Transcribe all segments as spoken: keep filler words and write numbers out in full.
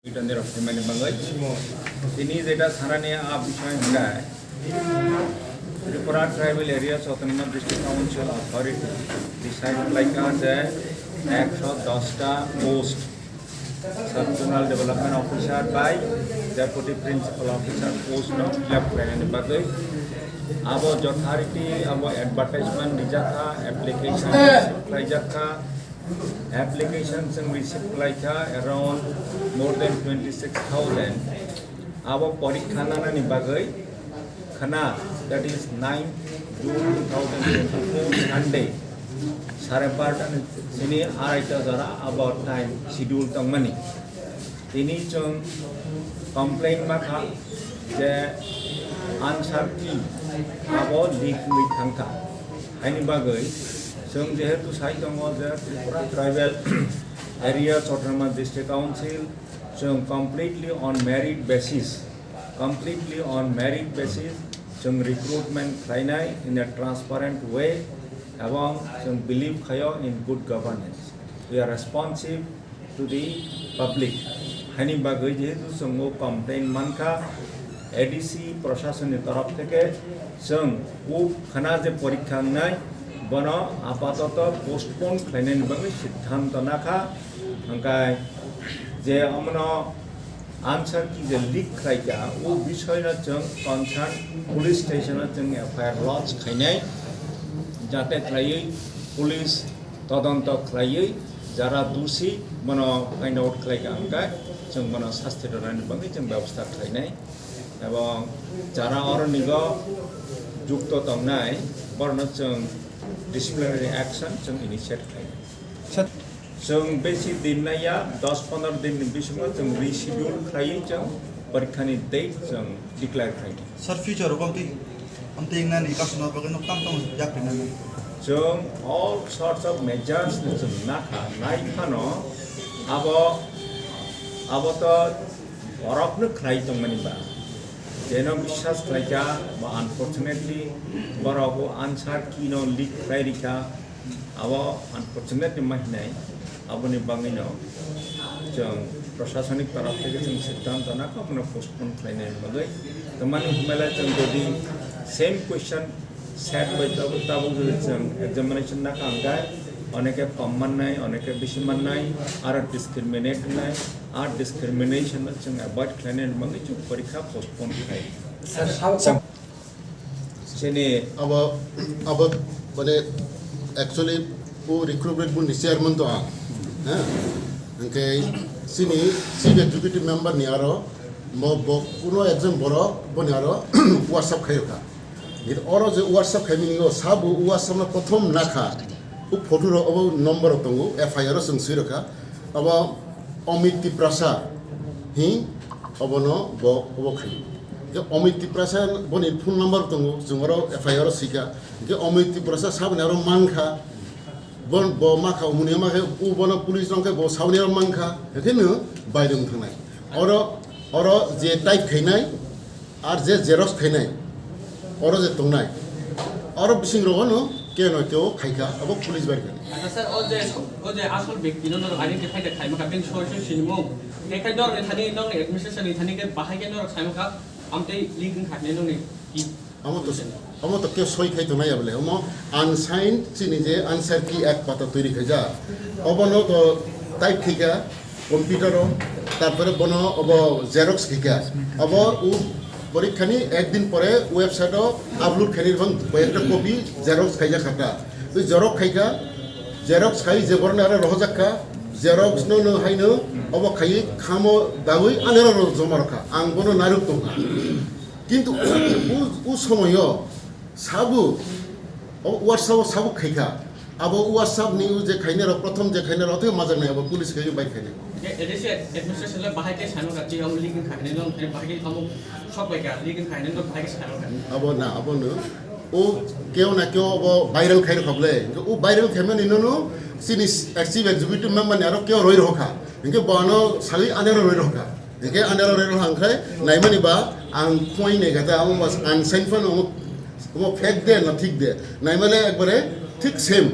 Bidan derok phaimani bagwi. Tini jeta sanani a bising hwnkhe Tripura Tribal Areas Autonomous District Council Authority decide khlaikha je ekso dos ta post Sub Zonal Development Officer by Deputy Principal Officer post no fill up khlainani bagwi. Abo jothariti abo advertisement rijakha, application receive khlaijakha, application chwng receive khlaikha around more than twenty six thousand. Abo porikha nanani bagwi khana, that is nine June two thousand twenty-four Sunday sare barta ni sini araita jora abo time schedule tongmani. Tini chwng complain makha je answer key abo leak wngwi thangkha. Haini bagwi chwng jehetu sai tongo je Tripura Tribal Areas Autonomous District Council chwng completely on merit basis, completely on merit basis chwng recruitment khlainai in a transparent way, ebong chwng believe khaio in good governance. We are responsive to the public. Haini bagwi jehetu chwng o complain mankha, A D C proshasonni torof theke chwng o khana je porikha wngnai, bono apatoto postpone khlainani bagwi siddhanto nakha. Hwnkhe je omono answer key je leak khlaikha, o bisoyno chwng concern police station o chwng F I R lodge khainai, jate khlaiwi police todonto khlaiwi jara dusi bono find out khlaikha hwnkhe chwng bono sasti rwnani bagwi chwng bebosta khlainai, ebong jara oronigo jukto tongnai borokno chwng disciplinary action chwng initiate khlainai. Chwng besi din naiya, dos pondro din ni bisingo chwng reschedule khlaiwi chwng porikha ni date chwng declare khlainai. Sir, future o bangtwi amtwi wngnani customer bagwi no tamo tamo yak rinani. Chwng all sorts of measures no chwng nakha, nai phano abo, abo to borokno khlai tongmani ba. Jeno biswas khlaikha, ba unfortunately borok o answer key no leak khlai rikha, abo unfortunately ma hinai, aboni bagwino chwng proshashanik torof theke chwng siddhanto nakha, abono postpone khlainani bagwi. Tamani hwnmale chwng jodi same question set bai tabuk, tabuk jodi chwng examination nakha hwnkhe, oneke kom mannai, oneke bisi mannai, aro discriminate wngnai, ar discrimination no chwng avoid khlainani bagwi chwng porikha postpone khlai. Sir, sabo Chini abo, abo, mane, actually, o recruitment board ni chairman to ang. Ha? Hwnkhe chini chief executive member ni aro mo bo kuno ekjon borok boni aro WhatsApp khairokha. Hit oro je WhatsApp khaimani o sabo WhatsApp no prothom nakha. O photo rok obo number rok tongo, F I R o chwng swi rokha. Abo Amit Tiprasa hi obono bo obo khai. Hwnkhe Amit Tiprasa boni phone number tongo, chwng oro F I R o sika. Hwnkhe Amit Tiprasa saboni aro mankha. Bo, bo makha, umuni makha, u bono police rong khe bo saboni aro mankha. Hwnkhe no baire wng thangnai. Oro, oro je type khainai, ar je xerox khainai, oro je tongnai, oro bising rogo no keno keo khaikha, abo police bai kha. Acha sir, o je, o je asol bekti no norok identify de khaima kha, bini soi soi sinimung. Ekai norok ni thani, norok ni administration ni thani khe bahai khe norok saima kha, amtwi leak wng kha hinwi norok ni. Amo to, amo to khe soi khai tongnai ya bole. Amo unsigned chini je answer key ek pata twi rikhaijak. Obono to type khaikha computer o, tarpore bono obo xerox khaikha. Abo u porikhani ek din pore website o upload khainai bang koi ekta copy xerox khaijak kha ta. Twi xerox khaikha, xerox khai je borok ni aro rohorjak kha, xerox no no haino obo khaiwi khamo dawi anero joma rokha. Ang bono narwk tongkha. Kintu u, u, u somoyo sabu, o WhatsApp o sabu khaikha. Abo WhatsApp ni u je khainai rok, prothom je khainai rok, tei majak nai abo police khai bai khainai. A D C administration le bahai khe sano ka, tei abo leak wng kha hinwi no, bahai khe amo sok bai kha, leak wng kha hinwi no bahai khe sano ka. Abo na, abo no. O keo na keo abo viral khai rokha bole. O viral khaimani no no, chini ex-, chief executive member ni aro keo roi rokha. Hinkhe bo ano sagwi anero roi rokha. Hingke anero rero hangkhai naimani ba ang khwai naikha ta, amo mas unsigned phano amo, amo fake de na thik de. Naimale ekbare thik same.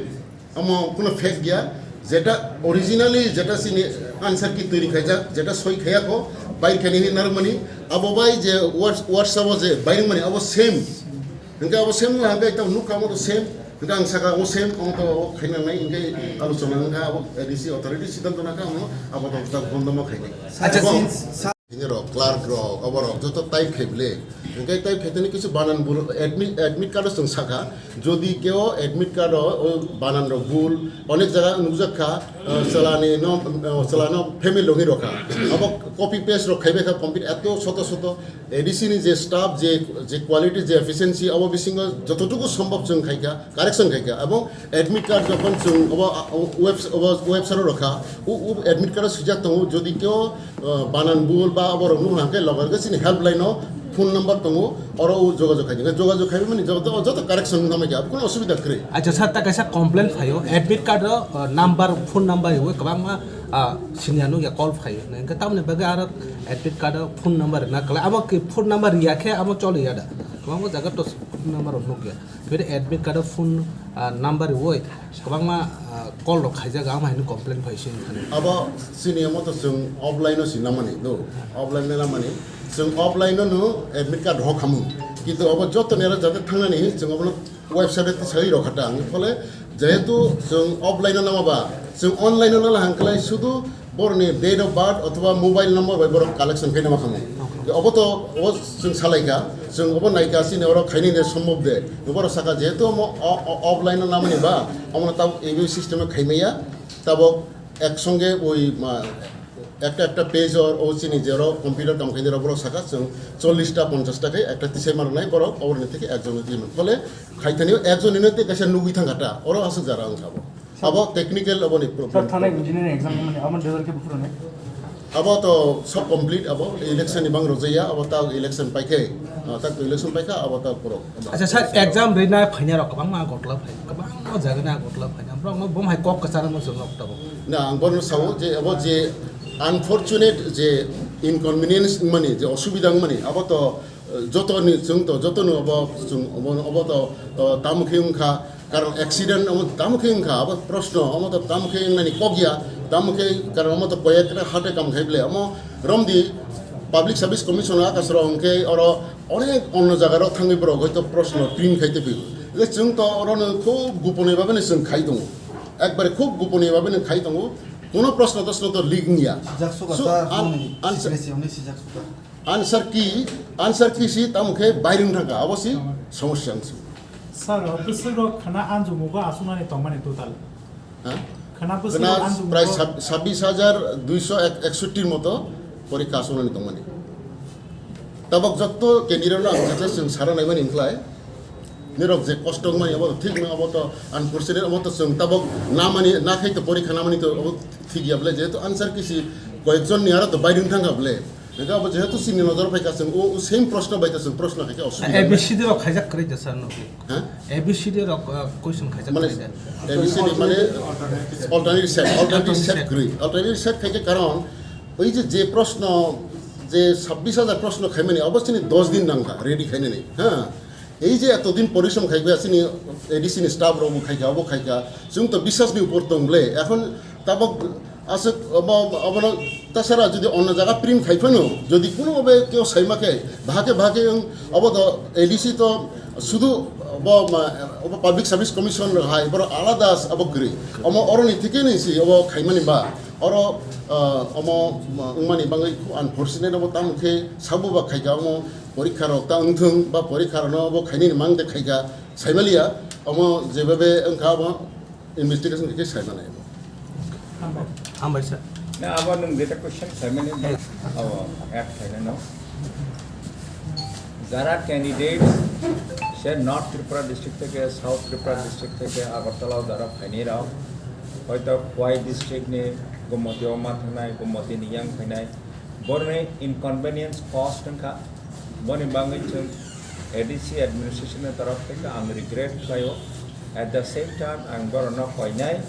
Amo kuno fake gya. Jeta originally jeta sini Answer key twiwi khaijak, jeta soi khaiya kho, bair khainani narwkmani, abo bai je Whats-, WhatsApp o je bairwkmani, abo same. Hingke abo same wngkha, hingke tamo nukha amo to same. Hingke ang saka amo same, amo to khaina nai, hingke alochona wngkha, abo A D C authority siddhanto nakha, amo abo to ta bondo ma khainai. Acha, abo since sa- Hini rok, clerk rok, abo rok joto type khai bile. Hingke type khai tani kisu banan bul, admit, admit card o chwng saka, jodi keo admit card o, o banan rok bul, onek jaga nukjak kha, uh, chalani no, uh, chalani no family logi rokha. Abo copy paste rok khaibai kha complete eto soto soto. A D C ni je staff, je, je quality, je efficiency, abo bisingo jototuku sombhob chwng khaikha, correction khaikha, abo admit card jokhon chwng abo, uh, webs-, abo website o rokha, u, u admit card o swijak tongo, jodi keo, uh, banan bul ba abo rok nukha hwnkhe loge loge chini helpline o phone number tongo, oro u jogajog khaidi, jogajog khaimani joto, joto correction wngkha, abo kono osubida kwrwi. Acha sir, ta kaisa complaint phaio, admit card o, uh, number, phone number riwi kwbangma, uh, senior nukya call phaio, hwnkhe tamoni bagwi aro admit card o phone number rwna kwlai. Abo ki phone number riya khe abo choliya da? Kwbangma jaga to phone number rok nukya. Bini admit card o phone, ah, number riwi kwbangma, ah, call rok khaijak, ang haino complaint phai se wngkha. Abo chini omo to chwng offline o si namani do. Offline o namani. Chwng offline o no admit card rok khamu. Kintu abo joto ni aro jate thangnani chwng obono website o tisai rok kha ta. Ang phole jehetu chwng offline o nama ba, chwng online o nala hangklai sudu borokni date of birth othoba mobile number bai borok collection khaina ma khamu. Obo to, obo chwng salaikha, chwng obo naikha, chini oro khainai de sombhob de. Borok saka jehetu omo o-, o-, offline o namani ba, omono tabuk A B system o khaimaya, tabuk ek songe oi ma, ekta ekta page or o chini jero computer kam khainai rok borok saka chwng chollish ta ponchash ta khe ekta tisai ma rwnai borok oborni theke ekjon ni twi man. Phole khaithani o ekjon ni tei kaisa nugwi thangkha ta, oro aswk jara wngkha bo. Abo technical aboni problem. Sir, thanai engineering exam ni mani, amo result khe buphuru ne? Abo to sob complete abo, election ni bang rojaya, abo ta election paikhe, ah, ta election paikha, abo ta puro. Acha sir, exam rina phaina rok kwbangma gotla phai, kwbangma jaga na gotla phai, borok no bom hai kok kwchara mo chwng rok tabo. Na, ang bono sao je abo je unfortunate je inconvenience mani, je osubida mani, abo to, eh, joto ni chwng to, joto no abo chwng obo, obo to, eh, tamo khe wngkha, karon accident omo tamo khe wngkha, abo proshno, omo to tamo khe wngnani kok ya, tamo khe karon omo to koyek ta hate kam khai ble, omo romdi Public Service Commission o akasro hwnkhe oro onek onno jaga rok thangwi borok hoito proshno print khai tephi. Le chwng to oro no khub gopone babe no chwng khai tongo, ekbare khub gopone babe no khai tongo, kono proshno toshno to leak wngya. Sijak suka So, sir, an-, hwnwi an-, secrecy hwnwi sijak suka. Answer key, answer key si tamo khe bairung thangkha, abo si somosya wngsi. Sir, bwswk rok khna anjumugo aswknani tongmani total? Ha? Khna bwswk Khna rok anjumugo prai sab-, sabbish hajar duiso ek-, eksotti moto porikha aswknani tongmani. Tabok jotto candidate no ang jeto chwng sara naimani wngkhlai. Nirok je kosto wngmani abo to thik no, abo to unfortunate, abo to chwng tabok namani, nakhai to porikha namani to abo thik ya bwle, jehetu answer key si koyekjon ni aro to bairung thangkha bwle. Hingke abo jehetu chini nojor phaikha, chwng o, o same proshno bai ta chwng proshno khaikhe osubida A B C D rok khaijak kwrwi da sir no? Ha? A B C D rok, uh, question khaijak Mane, kwrwi da? A B C D mane alternative set, alternative set Alternative set. kwrwi. Alternative set khaikhe karon, oi je, je proshno, je sabbish hajar proshno khaimani, abo chini dos din nangkha ready khainani. Ha? Ei je etodin porishrom khai bia chini A D C ni staff rok bo khai kha, obo khai kha, chwng to biswas ni upor tong ble. Ekhon tabok aswk obo, obono tasara jodi onno jaga print khai phano, jodi kuno obe keo saima khe, bahake bahake wng, obo to A D C to sudu obo ma, obo Public Service Commission hai, borok alada abo kwrwi. Omo oroni thike ni si obo khaimani ba, oro, ah, omo wngmani bagwi unfortunate obo tamo khe sabo ba khai kha omo. Porikha rok ta wngthung ba porikha rok no bo khainani mang de khaika saimaliya, omo jebabe wngkha omo investigation khe saimanai. Hambai. Hambai sir. Na abo nwng jeta question saimani Yes. abo add khaina no. Jara candidates se North Tripura district theke, South Tripura district theke, Agartala jara phainai rok, hoito Khowai district ni Gomoti o ma thangnai, Gomoti ni yang phainai, Boroni inconvenience cost wngkha, boni bagwi chwng A D C administration ni torok theke ang regret khlaio. At the same time, ang borokno koinai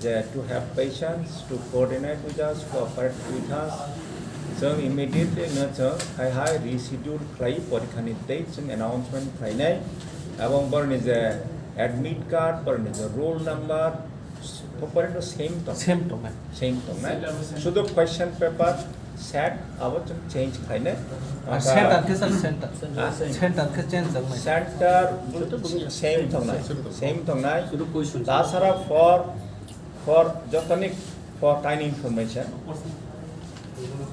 je to have patience, to coordinate with us, cooperate with us. Chwng immediately no chwng hai hai reschedule khlai porikha ni date chwng announcement khlainai. Ebong boroni je admit card, boroni je roll number, Thopari no same tong. Same tong nai. Same tong nai. Sudu question paper set abo chwng change khainai. Ar center khe sir, center. Ha? Center khe change tong nai. Center same tong nai. Same tong nai. Sudu question. Tasara for, for jotonik, for tiny information.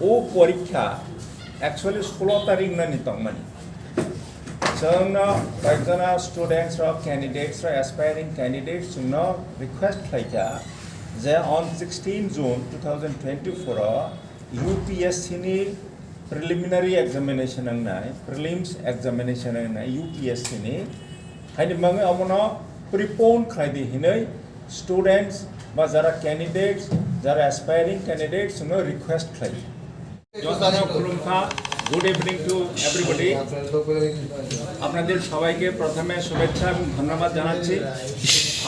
O porikha actually solo tarik nani tongmani. Chwngno kaijana students rok, candidates rok, aspiring candidates chwngno request khlaikha je on sixteen June two thousand twenty-four o U P S C ni preliminary examination wngnai, prelims examination wngnai U P S C ni. Haini bagwi omono prepone khlai di hinwi students ba jara candidates, jara aspiring candidates chwngno request khlai. জনসাধারণ খুলুমখা। Good evening to everybody. আপনাদের সবাইকে প্রথমে শুভেচ্ছা এবং ধন্যবাদ জানাচ্ছি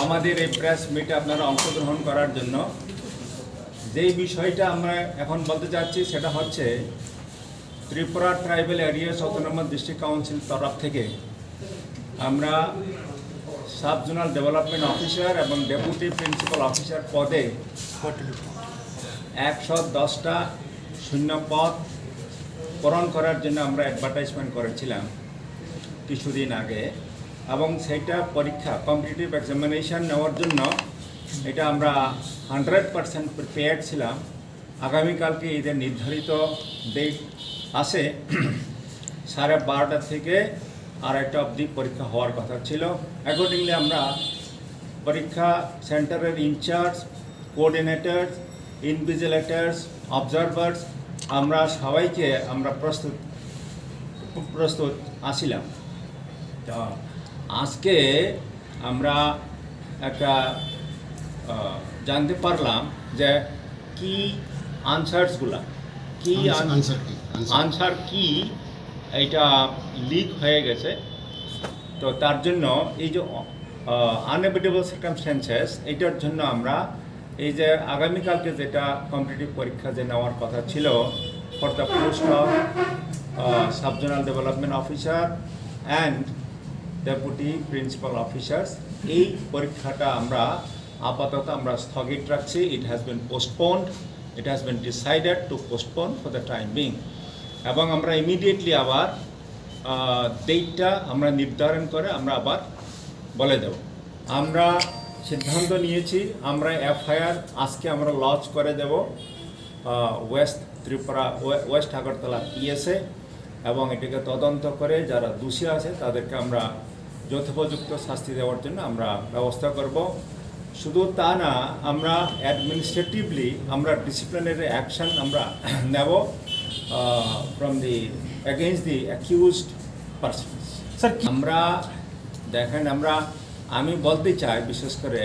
আমাদের এই প্রেস মিটে আপনারা অংশগ্রহণ করার জন্য। যেই বিষয়টা আমরা এখন বলতে চাচ্ছি সেটা হচ্ছে Tripura tribal areas autonomous district council তরফ থেকে আমরা সাব জোনাল ডেভেলপমেন্ট অফিসার এবং ডেপুটি প্রিন্সিপাল অফিসার পদে একশো দশটা শূন্য পদ পূরণ করার জন্য আমরা অ্যাডভার্টাইজমেন্ট করেছিলাম কিছুদিন আগে, এবং সেইটা পরীক্ষা, কম্পিটিটিভ এক্সামিনেশন নেওয়ার জন্য এটা আমরা হান্ড্রেড পার্সেন্ট প্রিপেয়ার্ড ছিলাম। আগামীকালকে এদের নির্ধারিত ডেট আছে, সাড়ে বারোটা থেকে আড়াইটা অবধি পরীক্ষা হওয়ার কথা ছিল। অ্যাকর্ডিংলি আমরা পরীক্ষা সেন্টারের ইনচার্জ, কোঅর্ডিনেটর, ইনভিজিলেটরস, অবজারভার্স, আমরা সবাইকে আমরা প্রস্তুত, প্রস্তুত আছিলাম। তো আজকে আমরা একটা, আহ, জানতে পারলাম যে কি আনসারসগুলা, কি আনস-, আন-, আনসার কি? আনসার। আনসার কি, এটা লিক হয়ে গেছে। তো তার জন্য এই যে, আহ, আনএভিটেবল সার্কামস্ট্যান্সেস, এটার জন্য আমরা এই যে আগামীকালকে যেটা কম্পিটিটিভ পরীক্ষা যে নেওয়ার কথা ছিল for the post of, ah, sub zonal development officer and deputy principal officers, এই পরীক্ষাটা আমরা আপাতত আমরা স্থগিত রাখছি। It has been postponed, it has been decided to postpone for the time being. এবং আমরা ইমিডিয়েটলি আবার, আহ, ডেটটা আমরা নির্ধারণ করে আমরা আবার বলে দেব। আমরা সিদ্ধান্ত নিয়েছি, আমরা এফআইআর আজকে আমরা লজ করে দেব, আহ, ওয়েস্ট ত্রিপুরা, ওয়ে-, ওয়েস্ট আগরতলা পিএসএ, এবং এটাকে তদন্ত করে যারা দোষী আছে তাদেরকে আমরা যথোপযুক্ত শাস্তি দেওয়ার জন্য আমরা ব্যবস্থা করব। শুধু তা না, আমরা অ্যাডমিনিস্ট্রেটিভলি আমরা ডিসিপ্লিনারি অ্যাকশন আমরা নেব, আহ, from the, against the accused persons। Sir, কি আমরা, দেখেন, আমরা, আমি বলতে চাই, বিশেষ করে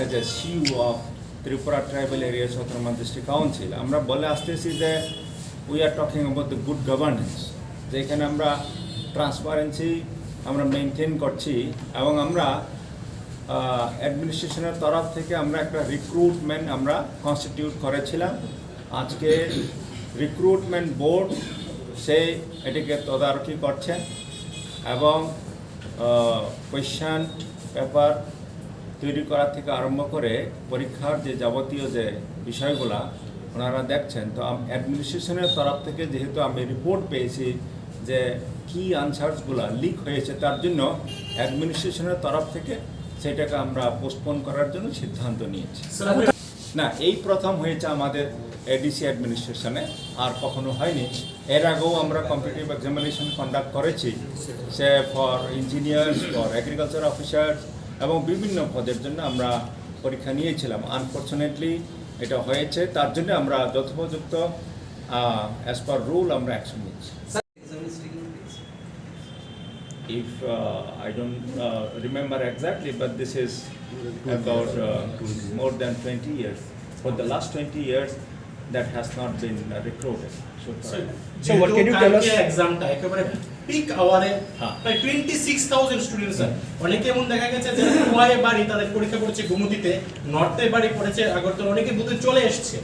as a CEO of Tripura Tribal Areas Autonomous District Council, আমরা বলে আসতেছি যে we are talking about the good governance, যেখানে আমরা ট্রান্সপারেন্সি আমরা মেনটেন করছি এবং আমরা, আহ, অ্যাডমিনিস্ট্রেশনের তরফ থেকে আমরা একটা রিক্রুটমেন্ট আমরা কনস্টিটিউট করেছিলাম। আজকে রিক্রুটমেন্ট বোর্ড সেই এটিকে তদারকি করছেন এবং, আহ, কোয়েশ্চেন পেপার তৈরি করা থেকে আরম্ভ করে পরীক্ষার যে যাবতীয় যে বিষয়গুলা ওনারা দেখছেন। তো আম-, অ্যাডমিনিস্ট্রেশনের তরফ থেকে যেহেতু আমি রিপোর্ট পেয়েছি যে কি আনসারসগুলা লিক হয়েছে, তার জন্য অ্যাডমিনিস্ট্রেশনের তরফ থেকে সেটাকে আমরা পোস্টপোন করার জন্য সিদ্ধান্ত নিয়েছি। স্যার, না, এই প্রথম হয়েছে আমাদের এডিসি অ্যাডমিনিস্ট্রেশনে, আর কখনো হয়নি। এর আগেও আমরা কম্পিটিটিভ এক্সামিনেশন কন্ডাক্ট করেছি, say for engineers, for agriculture officers এবং বিভিন্ন পদের জন্য আমরা পরীক্ষা নিয়েছিলাম। আনফরচুনেটলি এটা হয়েছে, তার জন্য আমরা যথোপযুক্ত, অ্যাজ পার রুল আমরা অ্যাকশন নিচ্ছি। If, uh, I don't, uh, remember exactly, but this is about, uh, more than twenty years. For the last twenty years, that has not been, uh, recruited so far. So, what can you tell us? এক্সামটা একেবারে পিক আওয়ারে হ্যাঁ। প্রায় twenty six thousand students, sir. অনেকে এমন দেখা গেছে যে খোয়াই বাড়ি তাদের পরীক্ষা পড়েছে গোমতীতে, নর্থে বাড়ি পড়েছে আগরতলা, অনেকে বুথে চলে এসছে।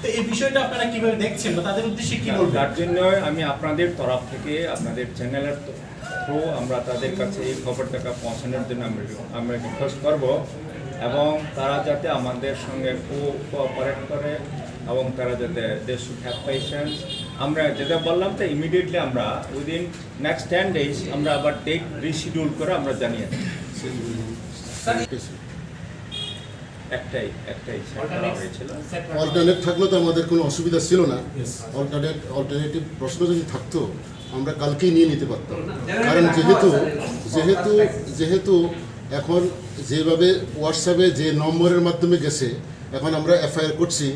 তো এই বিষয়টা আপনারা কিভাবে দেখছেন বা তাদের উদ্দেশ্যে কি বলবেন? তার জন্য আমি আপনাদের তরফ থেকে, আপনাদের চ্যানেলের থ্রু আমরা তাদের কাছে এই খবরটা পৌঁছানোর জন্য আমরা, আমরা রিকোয়েস্ট করব। এবং তারা যাতে আমাদের সঙ্গে কোঅপারেট করে এবং তারা যাতে they should have patience। আমরা যেটা বললাম, তো ইমিডিয়েটলি আমরা উইদিন নেক্সট টেন ডেজ আমরা আবার ডেট রিশিডিউল করে আমরা জানিয়ে দেব। একটাই একটাই সেট করা হয়েছিল। অল্টারনেট থাকলে তো আমাদের কোনো অসুবিধা ছিল না। অল্টারনেট অল্টারনেটিভ প্রশ্ন যদি থাকতো, আমরা কালকেই নিয়ে নিতে পারতাম। কারণ যেহেতু যেহেতু যেহেতু এখন যেভাবে হোয়াটসঅ্যাপে যে নম্বরের মাধ্যমে গেছে, এখন আমরা এফআইআর করছি।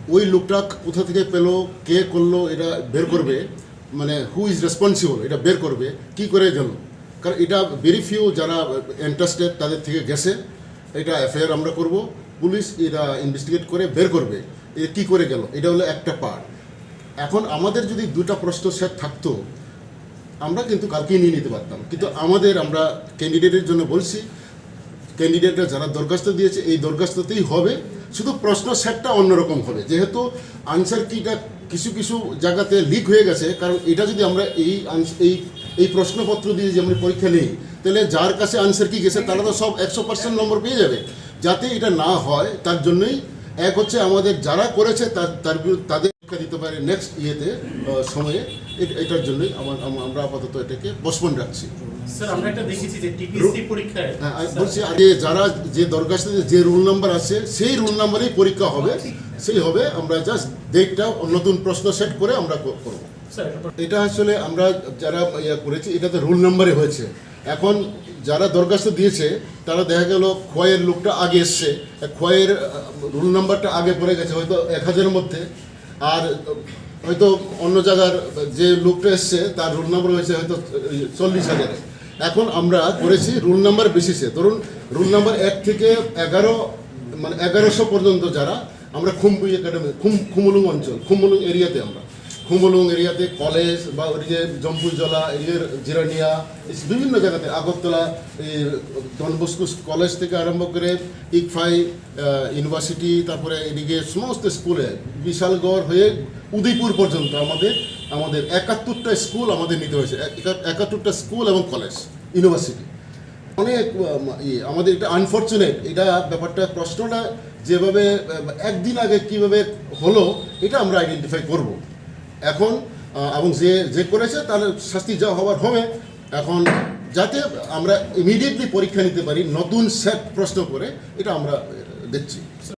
ওই লোকটা কোথা থেকে পেলো, কে করলো, এটা বের করবে, মানে হু ইজ রেসপন্সিবল, এটা বের করবে। কি করে গেল? কারণ এটা ভেরি ফিউ যারা ইন্টারেস্টেড, তাদের থেকে গেছে। এটা এফআইআর আমরা করব, পুলিশ এটা ইনভেস্টিগেট করে বের করবে এ কী করে গেল। এটা হলো একটা পার্ট। এখন আমাদের যদি দুটা প্রশ্ন সেট থাকতো, আমরা কিন্তু কালকেই নিয়ে নিতে পারতাম। কিন্তু আমাদের, আমরা ক্যান্ডিডেটের জন্য বলছি, ক্যান্ডিডেটরা যারা দরখাস্ত দিয়েছে, এই দরখাস্ততেই হবে, শুধু প্রশ্ন সেটটা অন্যরকম হবে। যেহেতু আনসার কিটা কিছু কিছু জায়গাতে লিক হয়ে গেছে, কারণ এটা যদি আমরা এই আনস- এই এই প্রশ্নপত্র দিয়ে যদি আমরা পরীক্ষা নিই, তাহলে যার কাছে আনসার কি গেছে, তারা তো সব একশো পার্সেন্ট নম্বর পেয়ে যাবে। যাতে এটা না হয়, তার জন্যই এক হচ্ছে আমাদের যারা করেছে, তার তার বিরু- তাদের পরীক্ষা দিতে পারে নেক্সট ইয়েতে, আহ, সময়ে। এ- এটার জন্যই আমার আম- আমরা আপাতত এটাকে পোস্টপোন রাখছি। স্যার, আমরা একটা দেখেছি যে টিপিএসসি পরীক্ষায় হ্যাঁ, আমি বলছি, আর যে যারা যে দরখাস্ত, যে রোল নাম্বার আছে, সেই রোল নাম্বারেই পরীক্ষা হবে। সেই হবে, আমরা জাস্ট ডেটটা নতুন প্রশ্ন সেট করে আমরা ক- করবো। স্যার, একটা এটা আসলে আমরা যারা ইয়ে করেছি, এটা তো রোল নাম্বারে হয়েছে। এখন যারা দরখাস্ত দিয়েছে, তারা দেখা গেল খোয়াইয়ের লোকটা আগে এসছে, খোয়াইয়ের রোল নাম্বারটা আগে পড়ে গেছে হয়তো এক হাজারের মধ্যে। আর হয়তো অন্য জায়গার যে লোকটা এসছে, তার রোল নাম্বার হয়েছে হয়তো চল্লিশ হাজারে। এখন আমরা করেছি রোল নাম্বার বেসিসে। ধরুন, রোল নাম্বার এক থেকে এগারো, মানে এগারোশো পর্যন্ত যারা, আমরা খুম্বুই একাডেমি, খুম খুমুলুং অঞ্চল, খুমুলুং এরিয়াতে আমরা, খুমুলুং এরিয়াতে কলেজ বা ওদিকে জম্পুইজলা, এদিকে জিরানিয়া, এই বিভিন্ন জায়গাতে, আগরতলা, এই ডন বস্কো কলেজ থেকে আরম্ভ করে ইকফাই, আহ, ইউনিভার্সিটি, তারপরে এদিকে সমস্ত স্কুলে বিশালগড় হয়ে উদয়পুর পর্যন্ত আমাদের আমাদের একাত্তরটা স্কুল আমাদের নিতে হয়েছে। একা- একাত্তরটা স্কুল এবং কলেজ, ইউনিভার্সিটি। অনেক, আহ, ইয়ে, আমাদের এটা আনফর্চুনেট, এটা ব্যাপারটা, প্রশ্নটা যেভাবে, আহ, একদিন আগে কিভাবে হলো, এটা আমরা আইডেন্টিফাই করব এখন। আহ, এবং যে যে করেছে, তার শাস্তি যা হওয়ার হবে। এখন যাতে আমরা ইমিডিয়েটলি পরীক্ষা নিতে পারি নতুন সেট প্রশ্ন করে, এটা আমরা, আহ, দেখছি।